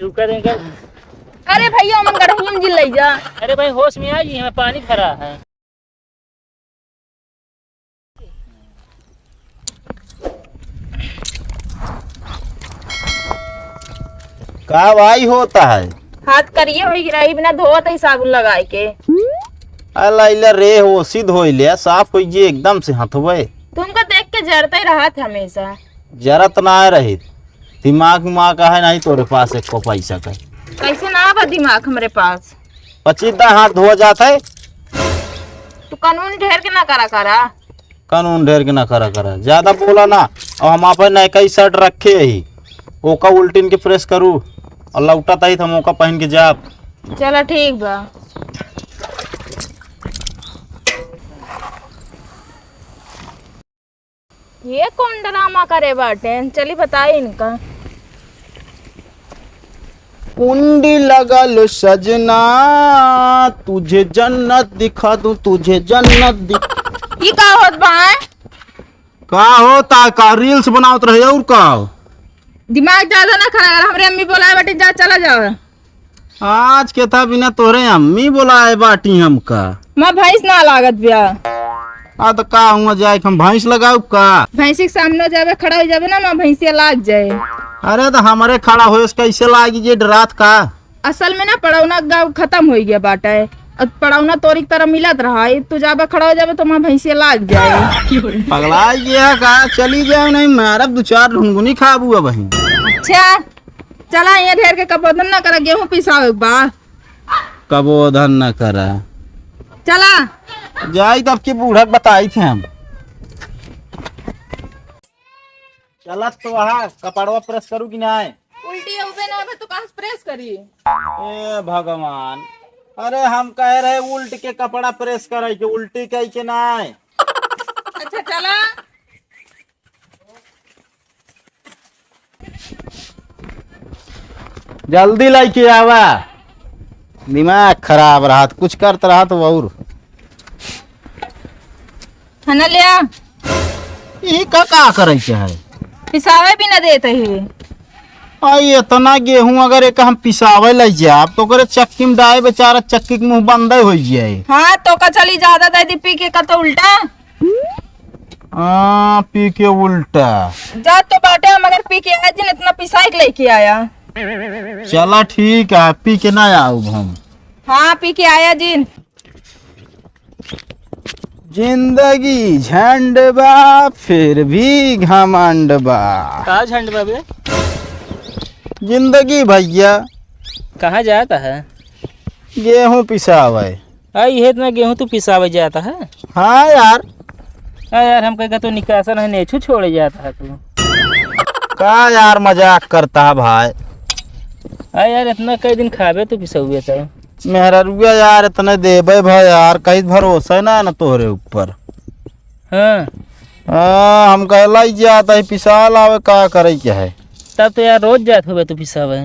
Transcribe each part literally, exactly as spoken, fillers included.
रुका देंगे। अरे भैया, ओमन गढ़इया में जिन लई जा। अरे भाई, होश में आ जी, हमें पानी भरा है। का भाई होता है? हाथ करिए होई गिरा, ई बिना धोवत ही साबुन लगाए के। अला इला रे, होसी धोई ले, साफ होई जे एकदम से हथवे। तुमको देख के जरते रहत हमेशा। जरत ना रहित, दिमाग उमाग है नहीं तोरे पास एको पैसा का। कैसे ना बा दिमाग हमरे पास? पच्चीस दा हाथ धोआ जात है। तू कानून ढेर के ना करा करा। कानून ढेर के ना करा करा, ज्यादा बोला ना। और हम आपन नयका ही शर्ट रखे ही, ओका उल्टिन के प्रेस करू और लौटत आई त हम ओका पहन के जाब। चला ठीक बा। ये कौन ड्रामा करे बाटे? चली बताई इनका। कुंडी लगल सजना, तुझे जन्नत दिखा दूं, तुझे जन्नत दिख- ई का होत बा? का होता का? रील्स बनावत रहे और का? दिमाग ज्यादा ना खराब कर, हमरे अम्मी बोलाए बाटे, जा चला जाओ। आज के था बिना तोहरे अम्मी बोलाए बाटी हमका। माँ भैंस ना लागत बिया। आ तो का हुआ जाए, हम भैंस लगाऊ का? भैंसी के सामने जाबे, खड़ा हो जाबे ना, माँ भैंसिया लाग जाए। अरे तो हमरे खड़ा होए से कैसे लागी, ये डरात का? असल में ना पड़ौना गाँव खत्म हो गया बाटे। अब पड़ौना तोरी की तरह मिलत रहा, ये तू जाबे खड़ा हो जाबे तो माँ भैंसिया लाग जाए। पगला गया का? चली जाओ, नहीं मारब दो चार ढुनगुनी खाबू अब ही। अच्छा, चला, ये ढेर के कबोधन ना करा, गेहूं पिसावे के बा। कबोधन ना करा। चला। जाई तब की बूढ़ा के बताई थे हम। चलत तो वहाँ कपड़वा प्रेस करू कि नाय? उल्टी उबे ना बा, तो कहाँ से प्रेस करी? ए भगवान, अरे हम कह रहे उल्ट के कपड़ा प्रेस करे के, उल्टी कही के नाय। अच्छा चला। जल्दी लइके आवा, दिमाग खराब रहत, कुछ करत रहत और। है ना लिया? ई का, का करे के है? पिसावे भी ना देत ही। आई इतना गेहूं अगर एक हम पिसावे लइ जाब तो ओकरे चक्की में डाए बेचारा चक्की के मुंह बंदे होइ जाए। हाँ तो का चली ज्यादा दे दी पी के का तो उल्टा। हाँ, पी के उल्टा। जा तो बाटे, मगर पी के आया जिन, इतना पिसाई के लेके आया। चला ठीक है, पी के ना आउब हम। हाँ, पी के आया जिन। जिंदगी झंड बा, फिर भी घमंड बा। का झंड बा बे? जिंदगी भैया। कहाँ जाता है? गेहूं पिसावे। आ, इहे इतना गेहूं तू पिसावे जाता है? हाँ यार। आ यार, हम कहेगा तो निकासन है, नेछू छोड़े जाता है तू। का यार, मजाक करता है भाई? आ यार, इतना कई दिन खाबे तू पिसौबे तो। मेहररुआ यार, इतने देबे भाई यार, कहीं भरोसा ना, ना तोहरे ऊपर। हाँ। हाँ, हम कहला ही जाता है, पिसा लावे, का करे के है? तब तो यार रोज जात होबे तू पिसावे।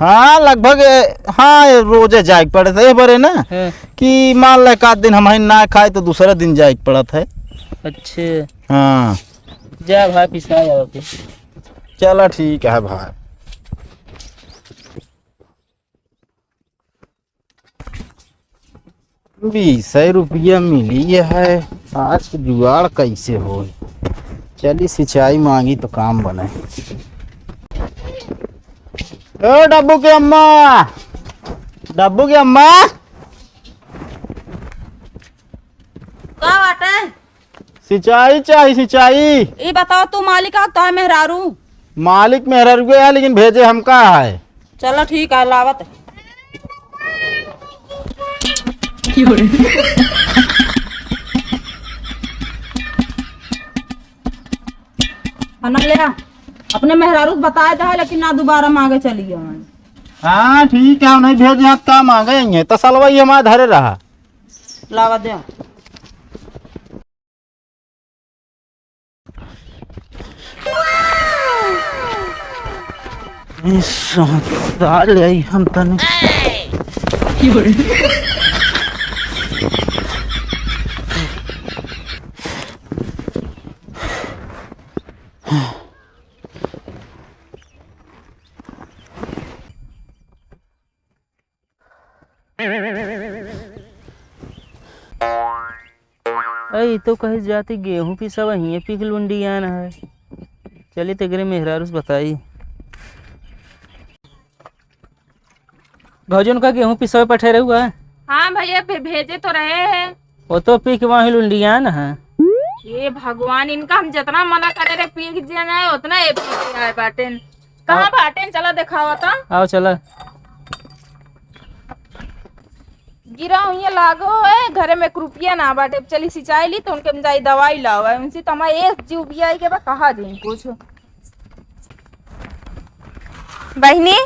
हाँ, लगभग, ए, हाँ, ए, रोजे जाए के पड़त है, ए बरे ना, हाँ। कि मान ले, एक आध दिन हम ही ना खाए, तो दूसरा दिन जाए के पड़त है। अच्छे। हाँ। जा भाई, पिसा जाओ फिर। चला, ठीक है भाई। बीस रुपया मिली है, आज के जुगाड़ कैसे होई? चली सिंचाई मांगी तो काम बने। ओ डब्बू के अम्मा, डब्बू के अम्मा। का बाटे? सिंचाई चाही, सिंचाई। ई बताओ, तू मालिक आ, तोहार मेहरारू? मालिक मेहरारू है, लेकिन भेजे हमका है। चलो ठीक है, लावत। है ना, ले आ। अपने मेहरारू से बताए दे, लेकिन ना दोबारा मांगे चली आवे। हाँ, ठीक है, नहीं भेजे हाथ का मांगे, तसलवा ही हमारे धरे रहा। लावा दे। इस डाल आई हम तने। अई तो कहे जाती गेहूं पिसवा हिये पी के लुंडियान है। चली तेकरे मेहरारू से बताई। भौजी, उनका गेहूं पिसवे पठे रहुआ? हाँ भैया, भे-, भेजे तो रहे हैं। वो तो पी के वहीं लुंडियान है। ये भगवान, इनका हम जितना मना करे रे पी के जे ना, उतना ये पी के आए बाटेन। कहाँ आओ। बाटेन? चला देखावा तो। आओ चला। गिरा हुई लागो है, घरे में एक रुपया ना बाटे। चली सिंचाई ली तो उनके हम जाई दवाई लावा है। उनसे तो हमारे एक जीव बियाई के बा, कहा दिन कुछ। बहिनी,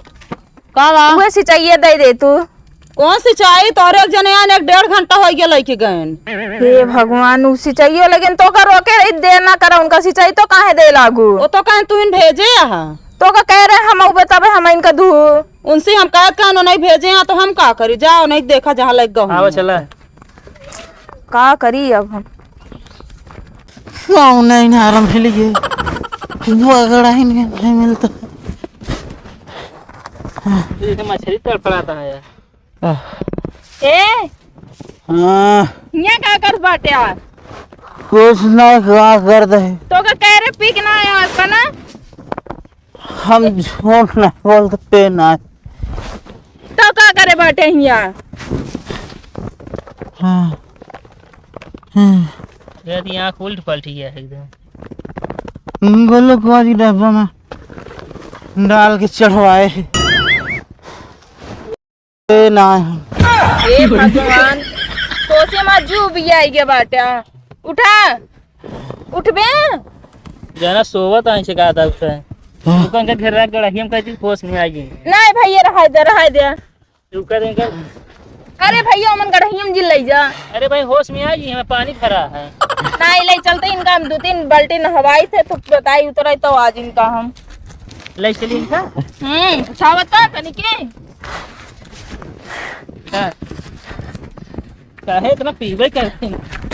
का बा? उहे सिंचाइया दे दे तू। कौन सिंचाई? तोहरे एक जने आन एक डेढ़ घंटा हो गया लेके गएन। हे भगवान, उ सिंचाइयो लेकिन तो का रोके रही, दे ना करा उनका सिंचाई तो काहे दे लागू? वो तो कहें तू इन भेजे यहाँ। तो का कह रहे हम उ बतावे हम इनका दू। उनसे हम कहत का नहीं भेजे यहाँ तो हम का करी? जाओ नहीं देखा जहाँ लग गहूँ। आवा चला। का करी अब हम? गाँव नहीं ना आराम मिल गए। बगड़ा ही नहीं, नहीं मिलता। ये तो मछली तड़फड़ाता है यार। आह। ए, हाँ। हियाँ का कर बाटे यार? कुछ नहीं, का कर दे? तो का कह रहे पी के ना आया है ना? हम झूठ नहीं बोलते, पे ना। तो का करे बाटे हियाँ? हाँ। हाँ। ये तो यहाँ उल्ट पलट गया है एकदम। हम्म, बोलो, कुआरी डब्बा में डाल के चढ़वाए। ए, ना। हे भगवान, तोसे मा जीव बियाई गे बाटे। उठा, उठबे? जाना सोवत आई से का था उठे। हाँ। दुकान के घेरा गड़हिया में कहती होश में आ गई। नहीं भैया, रहाई दे, रहाई दे। रुका दे इनका। अरे भैया, ओमन गड़हिया में जिन लई जा। अरे भाई, होश में आ गई, हमें पानी भरा है। नहीं, ले चलते इनका हम दो तीन बाल्टी नहवाई थे, तो बताई उतराई तो आज इनका हम। ले चली इनका? हम्म, उठावत तो तनी के। हाँ। काहे इतना पीबे करते हैं?